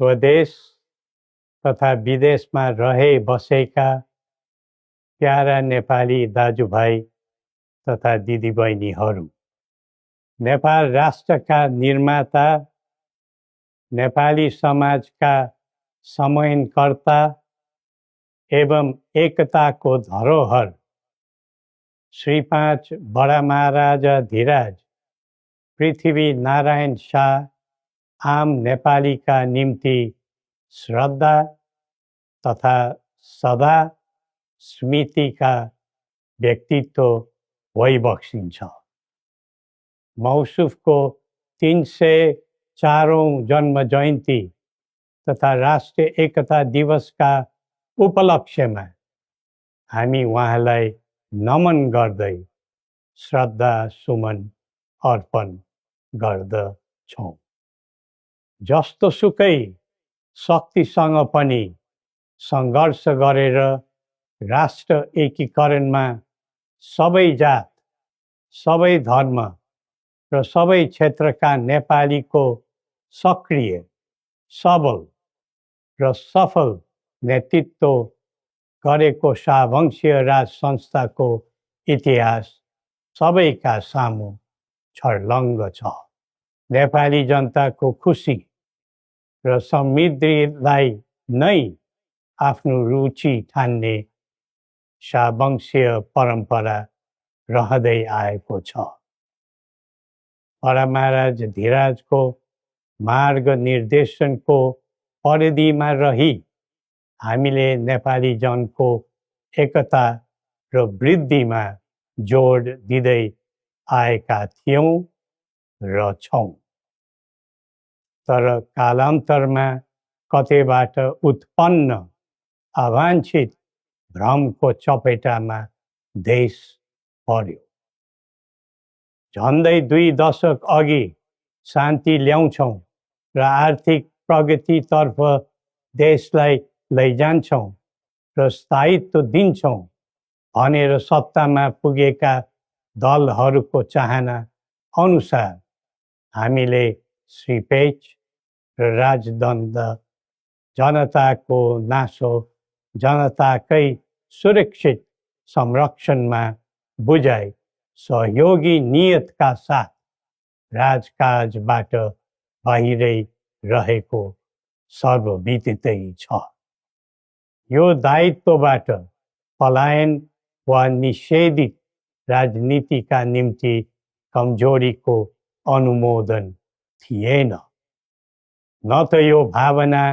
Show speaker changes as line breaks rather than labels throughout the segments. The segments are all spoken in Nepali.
स्वदेश तथा विदेशमा रहे बसेका प्यारा नेपाली दाजुभाइ तथा दिदीबहिनीहरू, नेपाल राष्ट्रका निर्माता, नेपाली समाजका समन्वयकर्ता एवं एकताको धरोहर श्री 5 बडा महाराजा धीराज पृथ्वी नारायण शाह आम नेपालीका निम्ति श्रद्धा तथा सदा स्मृतिका व्यक्तित्व भइबक्सिन्छ। मौसुफको 304औं जन्म जयन्ती तथा राष्ट्रिय एकता दिवसका उपलक्ष्यमा हामी उहाँलाई नमन गर्दै श्रद्धा सुमन अर्पण गर्दछौँ। जस्तोसुकै शक्तिसँग पनि सङ्घर्ष गरेर राष्ट्र एकीकरणमा सबै जात, सबै धर्म र सबै क्षेत्रका नेपालीको सक्रिय, सबल र सफल नेतृत्व गरेको शाहवंशीय राज संस्थाको इतिहास सबैका सामु छर्लङ्ग छ। नेपाली जनताको खुसी र समृद्धिलाई नै आफ्नो रुचि ठान्ने शाहवंशीय परम्परा रहँदै आएको छ। बडा महाराज धीराजको मार्ग निर्देशनको परिधिमा रही हामीले नेपाली जनको एकता र वृद्धिमा जोड दिँदै आएका थियौँ र छौँ। तर कालान्तरमा कतैबाट उत्पन्न अवाञ्छित भ्रमको चपेटामा देश पर्यो। झन्डै 2 दशक अघि शान्ति ल्याउँछौँ र आर्थिक प्रगतितर्फ देशलाई लैजान्छौँ र स्थायित्व दिन्छौँ भनेर सत्तामा पुगेका दलहरूको चाहना अनुसार हामीले श्री 5 र राजदण्ड जनताको नासो जनताकै सुरक्षित संरक्षणमा बुझाइ सहयोगी नियतका साथ राजकाजबाट बाहिरै रहेको सर्वविदितै छ। यो दायित्वबाट पलायन वा निषेधित राजनीतिका निम्ति कमजोरीको अनुमोदन थिएन, न त यो भावना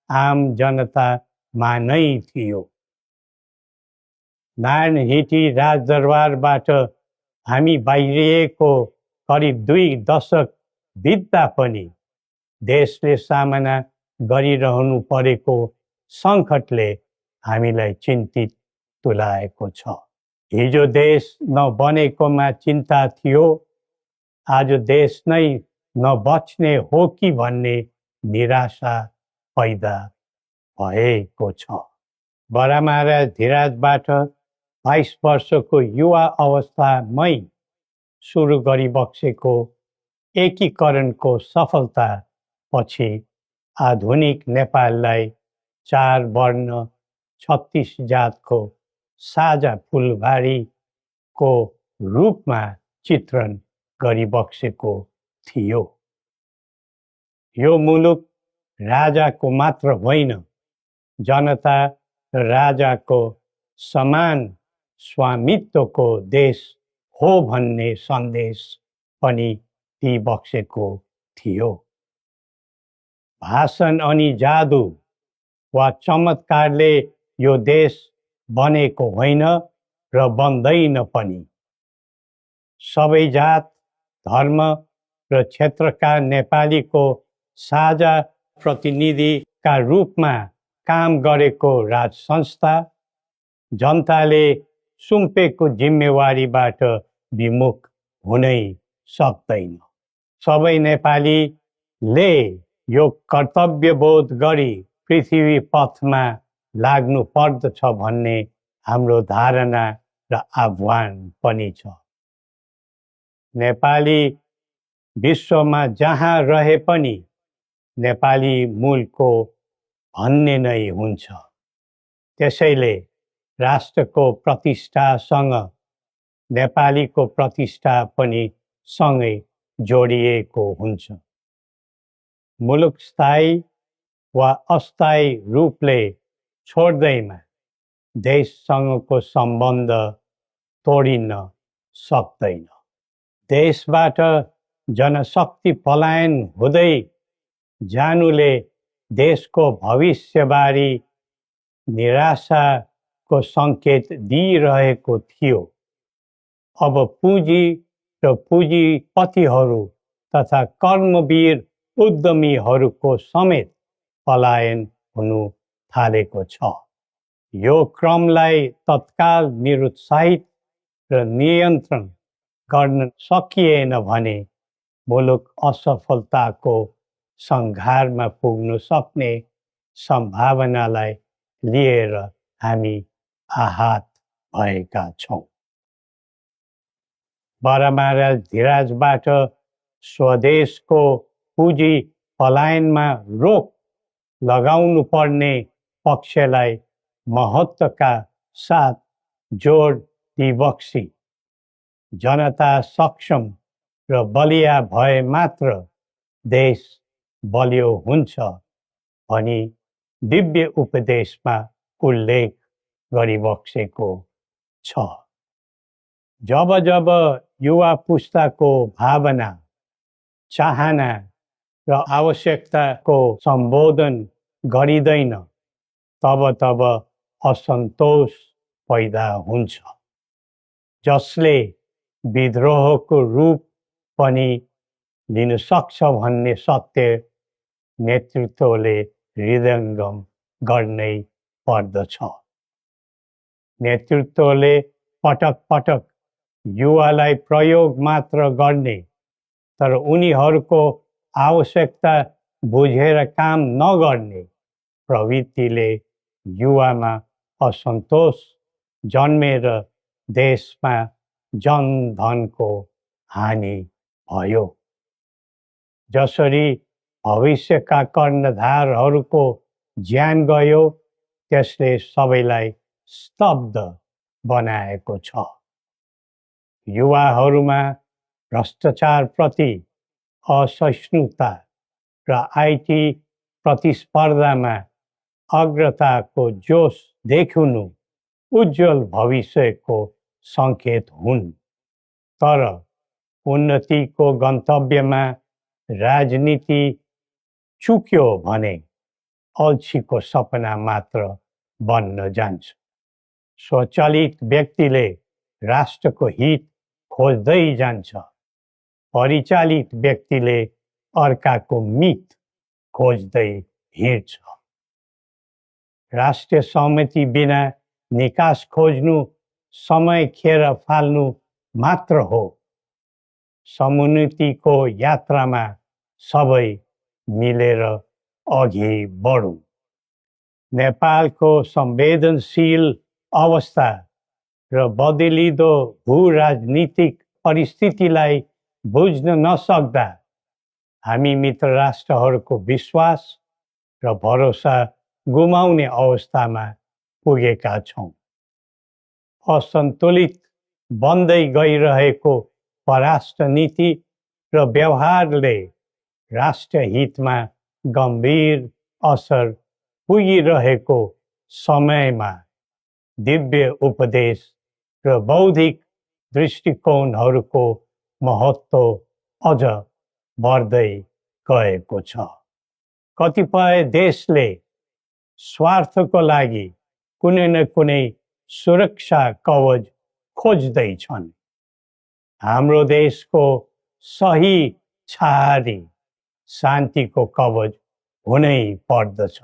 आम जनतामा नै थियो। नारायणहिटी राजदरबारबाट हामी बाहिरिएको करिब 2 दशक बित्दा पनि देशले सामना गरिरहनु परेको सङ्कटले हामीलाई चिन्तित तुल्याएको छ। हिजो देश नबनेकोमा चिन्ता थियो, आज देश नै नबच्ने हो कि भन्ने निराशा पैदा भएको छ। बडा महाराज धीराजबाट 22 वर्षको युवा अवस्थामै सुरु गरिबक्सेको एकीकरणको सफलता पछि आधुनिक नेपाललाई 4 वर्ण 36 जातको साझा फुलबारीको रूपमा चित्रण गरिबक्सेको थियो। यो मुलुक राजाको मात्र होइन, जनता र राजाको समान स्वामित्वको देश हो भन्ने सन्देश पनि दिइबक्सेको थियो। भाषण अनि जादु वा चमत्कारले यो देश बनेको होइन र बन्दैन पनि। सबै जात, धर्म र क्षेत्रका नेपालीको साझा प्रतिनिधिका रूपमा काम गरेको राज संस्था जनताले सुम्पेको जिम्मेवारीबाट विमुख हुनै सक्दैन। सबै नेपालीले यो कर्तव्यबोध गरी पृथ्वी पथमा लाग्नु पर्दछ भन्ने हाम्रो धारणा र आह्वान पनि छ। नेपाली विश्वमा जहाँ रहे पनि नेपाली मूलको भन्ने नै हुन्छ। त्यसैले राष्ट्रको प्रतिष्ठासँग नेपालीको प्रतिष्ठा पनि सँगै जोडिएको हुन्छ। मुलुक स्थायी वा अस्थायी रूपले छोड्दैमा देशसँगको सम्बन्ध तोडिन सक्दैन। देशबाट जनशक्ति पलायन हुँदै जानुले देशको भविष्यबारे निराशाको सङ्केत दिइरहेको थियो। अब पुँजी र पुँजीपतिहरू तथा कर्मवीर उद्यमीहरूको समेत पलायन हुनु थालेको छ। यो क्रमलाई तत्काल निरुत्साहित र नियन्त्रण गर्न सकिएन भने मुलुक असफलताको सङ्घारमा पुग्न सक्ने सम्भावनालाई लिएर हामी आहत भएका छौँ। बरामारा धिराजबाट स्वदेशको पुँजी पलायनमा रोक लगाउनु पर्ने पक्षलाई महत्त्वका साथ जोड दिबक्सी जनता सक्षम र बलिया भए मात्र देश बलियो हुन्छ भनी दिव्य उपदेशमा उल्लेख गरिबक्सेको छ। जब जब युवा पुस्ताको भावना, चाहना र आवश्यकताको सम्बोधन गरिँदैन तब तब असन्तोष पैदा हुन्छ, जसले विद्रोहको रूप पनि लिन सक्छ भन्ने सत्य नेतृत्वले हृदयङ्गम गर्नै पर्दछ। नेतृत्वले पटक पटक युवालाई प्रयोग मात्र गर्ने तर उनीहरूको आवश्यकता बुझेर काम नगर्ने प्रवृत्तिले युवामा असन्तोष जन्मेर देशमा जनधनको हानि भयो। जसरी भविष्यका कर्णधारहरूको ज्यान गयो त्यसले सबैलाई स्तब्ध बनाएको छ। युवाहरूमा भ्रष्टाचारप्रति असहिष्णुता र आइटी प्रतिस्पर्धामा अग्रताको जोश देखिनु उज्जवल भविष्यको सङ्केत हुन्। तर उन्नतिको गन्तव्यमा राजनीति चुक्यो भने अल्छीको सपना मात्र बन्न जान्छ। स्वचालित व्यक्तिले राष्ट्रको हित खोज्दै जान्छ, परिचालित व्यक्तिले अर्काको मित खोज्दै हिँड्छ। राष्ट्रिय सहमति बिना निकास खोज्नु समय खेर फाल्नु मात्र हो। समुन्नतिको यात्रामा सबै मिलेर अघि बढौँ। नेपालको संवेदनशील अवस्था र बदलिँदो भू-राजनीतिक परिस्थितिलाई बुझ्न नसक्दा हामी मित्र राष्ट्रहरूको विश्वास र भरोसा गुमाउने अवस्थामा पुगेका छौँ। असन्तुलित बन्दै गइरहेको परराष्ट्र नीति र व्यवहारले राष्ट्रिय हितमा गम्भीर असर पुगिरहेको समयमा दिव्य उपदेश र बौद्धिक दृष्टिकोणहरूको महत्त्व अझ बढ्दै गएको छ। कतिपय देशले स्वार्थको लागि कुनै न कुनै सुरक्षा कवच खोज्दैछन्। हाम्रो देशको सही छहारी शान्तिको कवच हुनै पर्दछ।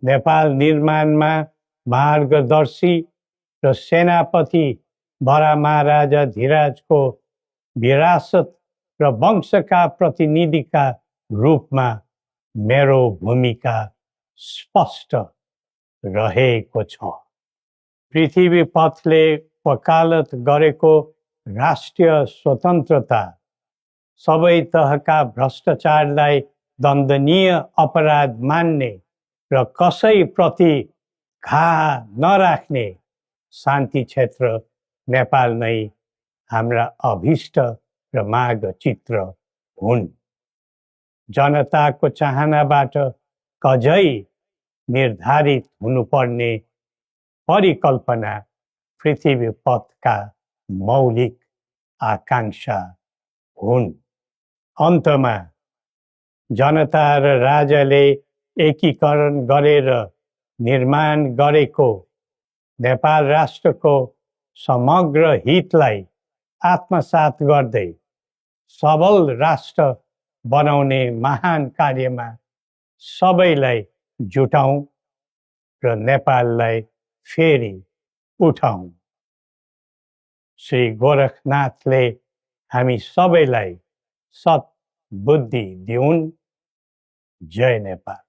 नेपाल निर्माणमा मार्गदर्शी र सेनापति बरामाराजा धिराजको विरासत र वंशका प्रतिनिधिका रूपमा मेरो भूमिका स्पष्ट रहेको छ। पृथ्वी पथले वकालत गरेको राष्ट्रिय स्वतन्त्रता सबै तहका भ्रष्टाचारलाई दण्डनीय अपराध मान्ने र कसैप्रति घाह नराख्ने शान्ति क्षेत्र नेपाल नै हाम्रा अभिष्ट र माग चित्र हुन्। जनताको चाहनाबाट कझै निर्धारित हुनुपर्ने परिकल्पना पृथ्वी पथका मौलिक आकांक्षा हुन्। अन्तमा जनता र राजाले एकीकरण गरेर निर्माण गरेको नेपाल राष्ट्रको समग्र हितलाई आत्मसात गर्दै सबल राष्ट्र बनाउने महान कार्यमा सबैलाई जुटौँ र नेपाललाई फेरि उठाउँ। श्री गोरखनाथले हामी सबैलाई सत् बुद्धि दिउन्। जय नेपाल।